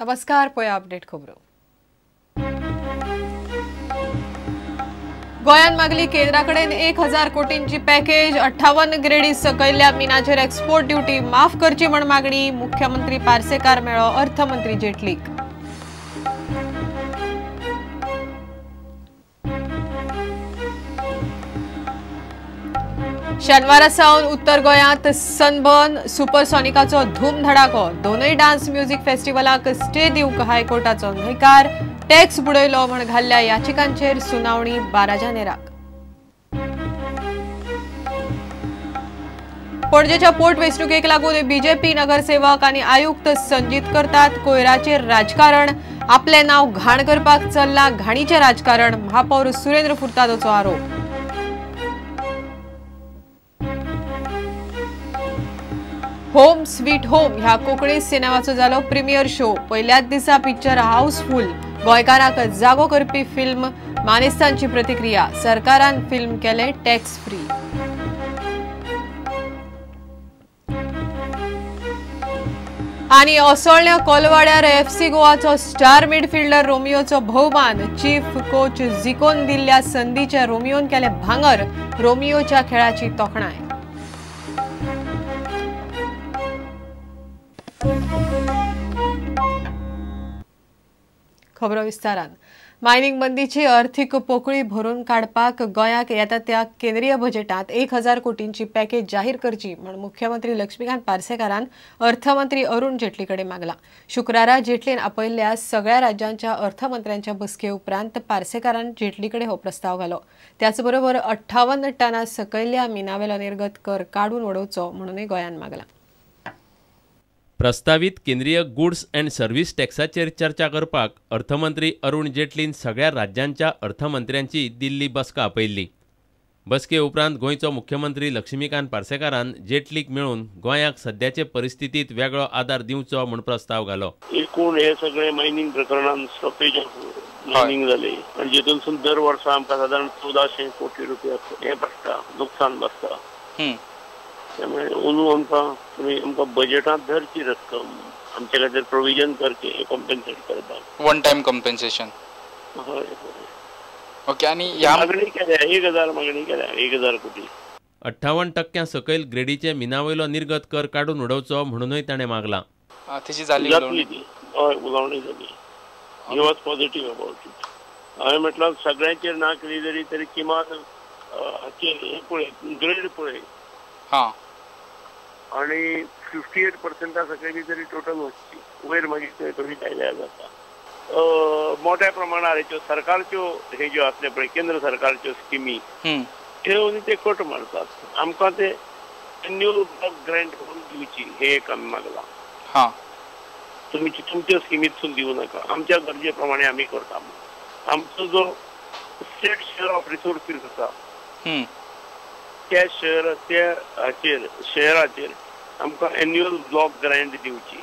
नमस्कार, पळया अपडेट खबरो. गोंयान मागली केंद्रा कडेन 1000 कोटींची पॅकेज. 58 ग्रेडी सकयल्ल्या मिनाचेर एक्सपोर्ट ड्युटी माफ करची म्हण मागणी. मुख्यमंत्री पार्सेकार मेळ्ळो अर्थमंत्री जेटलीक. शेनवारा सावन उत्तर गोंयांत सनबर्न सुपरसॉनिकाचो धूमधडाको. दोनूय डान्स म्युझिक फेस्टिवलाक स्टे दिवंक हायकोर्टाचो न्हयकार. टॅक्स बुडयलो म्हण घाल्ल्या याचिकांचेर सुनावणी 12 जानेराक. पणजेच्या पोटवेंचणुकेक लागून बीजेपी नगरसेवक आनी आयुक्त संजीत करतात कोयराचेर राजकारण. आपलें नांव घाण करपाक चल्लां घाणीचें राजकारण, महापौर सुरेंद्र फुर्तादोचो आरोप. होम स्वीट होम ह्या कोंकणी सिनेमाचो जालो प्रिमियर शो. पयल्याच दिसा पिक्चर हाऊसफुल. गोंयकारांक जागो करपी फिल्म. मानेस्तांची प्रतिक्रिया. सरकारान फिल्म केलें टॅक्स फ्री. आनी असोळण्या कोलवाड्यार एफसी गोवाचो स्टार मिडफिल्डर रोमियोचो भोवमान. चीफ कोच जिकोन दिल्ल्या संदीचे रोमियोन केलें भांगर. रोमियोच्या खेळाची तोखणाय. खबरो विस्तारान. मायनिंग बंदीची अर्थीक पोकळी भरून काडपाक गोंयाक येता त्या केंद्रीय बजेटांत 1000 कोटींची पॅकेज जाहीर करची म्हण मुख्यमंत्री लक्ष्मीकांत पार्सेकारान अर्थमंत्री अरुण जेटली कडेन मागला. शुक्रारा जेटलीन आपयल्ल्या सगळ्या राज्यांच्या अर्थमंत्र्यांच्या बसके उपरांत पार्सेकारान जेटली कडेन हो प्रस्ताव घालो. त्याच बरोबर 58 टना सकयल्ल्या मिनावेलो निर्गत कर काडून उडोवचो म्हणूनय गोंयान मागला. प्रस्तावीत केंद्रीय गुड्स अँड सर्व्हिस टॅक्साचेर चर्चा करपाक अर्थमंत्री अरुण जेटलीन सगळ्या राज्यांच्या अर्थमंत्र्यांची दिल्ली बसका आपयल्ली. बसके उपरांत गोंयचो मुख्यमंत्री लक्ष्मीकांत पार्सेकारान जेटलीक मेळून गोंयाक सद्याचे परिस्थितीत वेगळो आदार दिवचो म्हूण प्रस्ताव घालो. एकूण हे सगळे मायनिंग प्रकरणान स्टॉपेज मायनिंग जाले आनी जेतूनसून दर वर्सा आमकां सादारण 1400 कोटी रुपया हे पडटा, नुकसान बसता. त्यामुळे अंदू आमकां तुमी आमकां बजेटांत धरची रक्कम आमचे खातीर प्रोविजन करचें कॉम्पेन्सेट करपाक. One time compensation. हय हय. ओके. आनी ह्या मागणी केल्या 1000 मागणी केल्या 1000 कोटी. 58% सकयल ग्रेडीचे मिनावयलो निर्गत कर काडून उडोवचो म्हणूनय ताणें मागलां. तेजी जाली जातली ती. हय, उलोवणी जाली. He was positive about it. हांवें म्हटलां सगळ्यांचेर ना केली जरी तरी किमान हाचेर हें पळय, ग्रेड पळय. हां. आणि 58% सकयली तरी टोटल वचची वयर मागीर थोडी कायद्या जाता. मोठ्या प्रमाणार ह्यो सरकारच्यो हे ज्यो आसले पळय केंद्र सरकारच्यो स्किमी त्यो ते कट मारतात. आमकां ते एन्युअल ब्लॉक ग्रँट करून दिवची हे एक आमी मागलां. हां. तुमी तुमच्या स्किमींतसून दिवं नाका, आमच्या गरजे प्रमाणे आमी करता. आमचो जो स्टेट शेअर ऑफ रिसोर्सीस आसा त्या शहर त्या हाचेर शहराचेर आमकां एन्युअल ब्लॉक ग्रँट दिवची.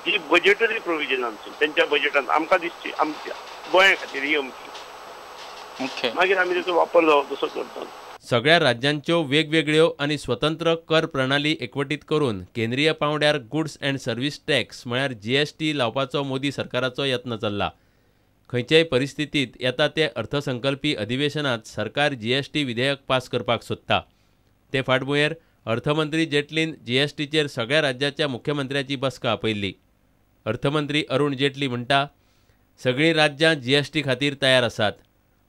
जी बजेटरी प्रोविजन आमची तेंच्या बजेटान आमकां दिसची आमच्या गोंया खातीर ही अमकी, मागीर आमी तेचो वापर जावो तसो करतात. सगळ्या राज्यांच्यो वेगवेगळ्यो आनी स्वतंत्र कर प्रणाली एकवटीत करून केंद्रीय पांवड्यार गुड्स अँड सर्व्हिस टॅक्स म्हळ्यार जीएसटी लावपाचो मोदी सरकाराचो यत्न चल्ला. खंयच्याय परिस्थितीत येता ते अर्थसंकल्पी अधिवेशनात सरकार जीएसटी विधेयक पास करपाक सोदता. ते फाटभुंयेर अर्थमंत्री जेटलीन जीएसटीचेर सगळ्या राज्याच्या मुख्यमंत्र्यांची बसका आपयल्ली. अर्थमंत्री अरुण जेटली म्हणटा, सगळीं राज्यां जीएसटी खातीर तयार आसात.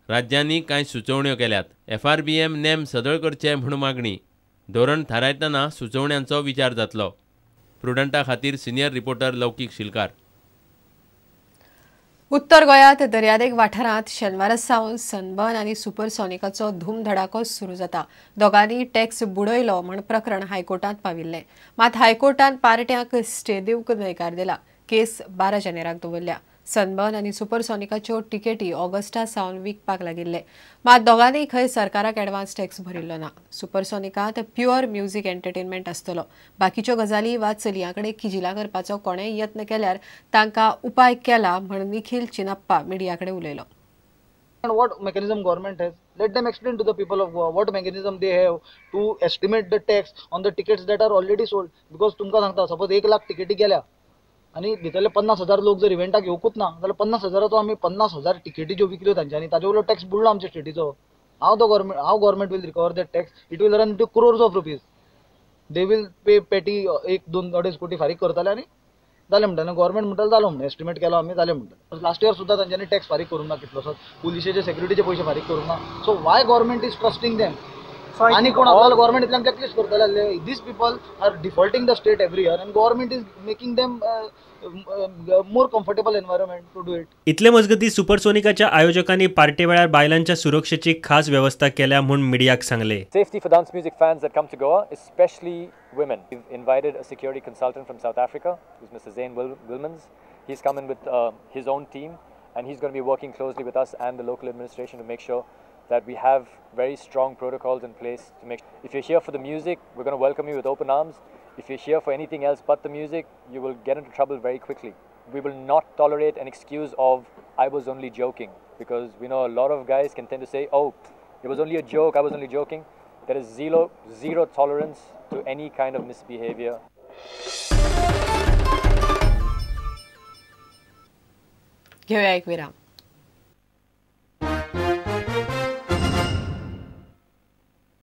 राज्यांनी कांय सुचोवण्यो केल्यात. एफआरबीएम नेम सदळ करचे म्हूण मागणी. धोरण थारायतना सुचोवण्यांचो विचार जातलो. प्रुडंटा खातीर सिनियर रिपोर्टर लौकीक शिलकार. उत्तर गोंयांत दर्यादेग वाठारांत शेनवारा सावन सनबर्न आनी सुपरसॉनिकाचो धूमधडाको सुरू जाता. दोगांनी टॅक्स बुडयलो म्हण प्रकरण हायकोर्टांत पाविल्लें. मात हायकोर्टान पार्ट्यांक स्टे दिवंक न्हयकार दिला. केस 12 जानेराक दवरल्या. सनबर्न आनी सुपरसॉनिकाच्यो तिकेटी ऑगस्टा सावन विकपाक लागिल्ले. मात दोगांनी खंय सरकाराक एडवान्स टॅक्स भरिल्लो ना. सुपरसॉनिकांत प्युअर म्युझिक एंटरटेनमेंट आसतलो. बाकीच्यो गजाली वा चलयां कडेन किजिलां करपाचो कोणेय यत्न केल्यार तांकां उपाय केला म्हण निखील चिनप्पा मिडिया कडेन उलयलो. What mechanism government has? Let them explain to the people of Goa what mechanism they have to estimate the tax on the tickets that are already sold. Because तुमकां सांगता, सपोज 1 लाख तिकेटी गेल्या आनी भितरले 50,000 लोक जर इव्हेंटाक येवकूच ना जाल्यार 50,000 आमी 50,000 टिकेटी ज्यो विकल्यो तांच्यांनी ताजे वयलो टॅक्स बुडलो आमच्या स्टेटीचो. How the government, how government will recover that tax? It will run into crores of rupees. They will pay petty 1-2 2.5 कोटी फारीक करताले आनी जालें म्हणटा. गव्हर्मेंट म्हणटाले जालो म्हणून एस्टिमेट केलो आमी, जालें म्हणटा. लास्ट इयर सुद्दां तांच्यांनी टॅक्स फारीक करूंक ना कितलोसोच, पुलिशेचे सेक्युरिटीचे पयशे फारीक करूंक ना. So why government is trusting them? आनी कोण आपल्याला गव्हर्मेंट इतल्यान ब्लॅकलिस्ट करतले. These people are defaulting the state every year and government is making them more comfortable environment to do it. इतले मजगती सुपरसोनिकाच्या आयोजकांनी पार्टे वेळार बायलांच्या सुरक्षेची खास व्यवस्था केल्या म्हूण मिडियाक सांगले. Safety for dance music fans that come to Goa, especially women. We've invited a security consultant from South Africa, who's Mr. Zane Wilmans. He's come in with his own team and he's going to be working closely with us and the local administration to make sure that we have very strong protocols in place to make sure. If you're here for the music, we're going to welcome you with open arms. If you're here for anything else but the music, you will get into trouble very quickly. We will not tolerate an excuse of, I was only joking, because we know a lot of guys can tend to say, oh, it was only a joke, I was only joking. There is zero tolerance to any kind of misbehavior. घेऊया एक विराम.